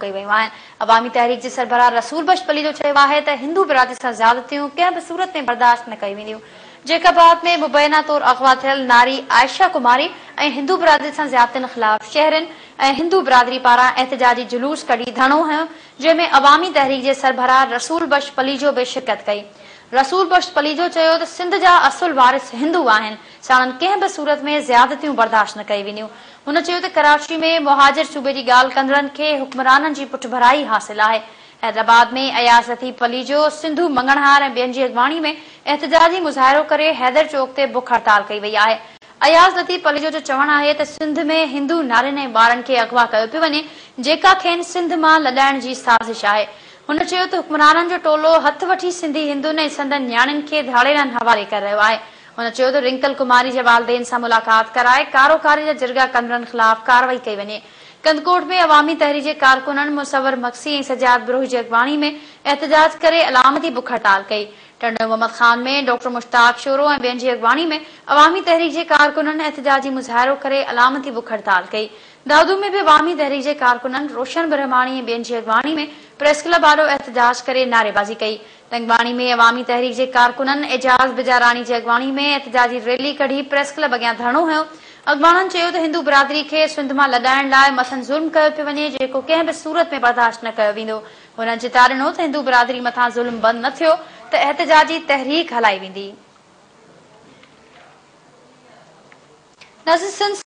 ڪيون ويون آهن. عوامي تحريڪ جي سربراهه رسول بخش پليجو چيو آهي ته هندو برادري سان زيادتيون ڪنهن به صورت ۾ برداشت نه ڪيون وينديون. جيڪب آباد ۾ مبينا طور اغوا ٿيل ناري عائشه ڪماري ۽ هندو برادري سان زيادتين خلاف شهرين ۽ هندو برادري پاران احتجاجي جلوس ڪڍي ڌرڻو هنيو جنهن ۾ عوامي تحريڪ جي سربراهه رسول بخش پليجو به شرڪت ڪئي. رسول بخش پليجو چيو ته سنڌ جا اصل وارث هندو آهن، ساڻن ڪنهن به صورت ۾ زيادتيون برداشت نه ڪيون وينديون. هن چيو ته ڪراچي ۾ مهاجر صوبي جي ڳالهه ڪندڙن کي حڪمرانن جي پٺڀرائي حاصل آهي. حيدرآباد ۾ اياز لطيف پليجو، سنڌو مڱڻهار ۽ ٻين جي اڳواڻي ۾ احتجاجي مظاهرو ڪري حيدر چوڪ تي بک هڙتال ڪئي وئي آهي. اياز لطيف پليجو جو چوڻ آهي ته سنڌ ۾ هندو نارين ۽ ٻارن کي اغوا ڪيو پيو وڃي، جيڪا کين سنڌ مان لڏائڻ جي سازش آهي. هن چيو ته حڪمرانن جو ٽولو هٿ وٺي سنڌي هندن ۽ سندن نياڻين کي ڌاڙيلن حوالي ڪري رهيو آهي. هن چيو ته رنڪل ڪماري جي والدين سان ملاقات ڪرائي ڪارو ڪاري جا جرڳا ڪندڙن خلاف ڪارروائي ڪئي وڃي. ڪنڌڪوٽ ۾ عوامي تحريڪ جي ڪارڪنن مصور مگسي ۽ سجاد بروهي جي اڳواڻي ۾ احتجاج ڪري علامتي بک هڙتال ڪئي. ٽنڊو محمد خان ۾ ڊاڪٽر مشتاق شورو ۽ ٻين جي اڳواڻي ۾ عوامي تحريڪ جي ڪارڪنن احتجاجي مظاهرو ڪري علامتي بک هڙتال ڪئي. دادو ۾ به عوامي تحريڪ جي ڪارڪنن روشن برهماڻي ۽ ٻين جي اڳواڻي ۾ پريس ڪلب آڏو احتجاج ڪري نعريبازي ڪئي. تنگواڻي ۾ عوامي تحريڪ جي ڪارڪنن اعجاز بجاراڻي جي اڳواڻي ۾ احتجاجي ريلي ڪڍي پريس ڪلب اڳيان ڌرڻو هنيو. اڳواڻن چيو ته هندو برادري کي سنڌ مان لڏائڻ لاء مٿن ظلم ڪيو پيو وڃي جيڪو ڪنهن به صورت ۾ برداشت نه ڪيو ويندو. هنن چتاء ڏنو ته هندو برادري مٿان ظلم بند نه ٿيو ته احتجاجي تحريڪ هلائي ويندي. ناظرين سنڌ.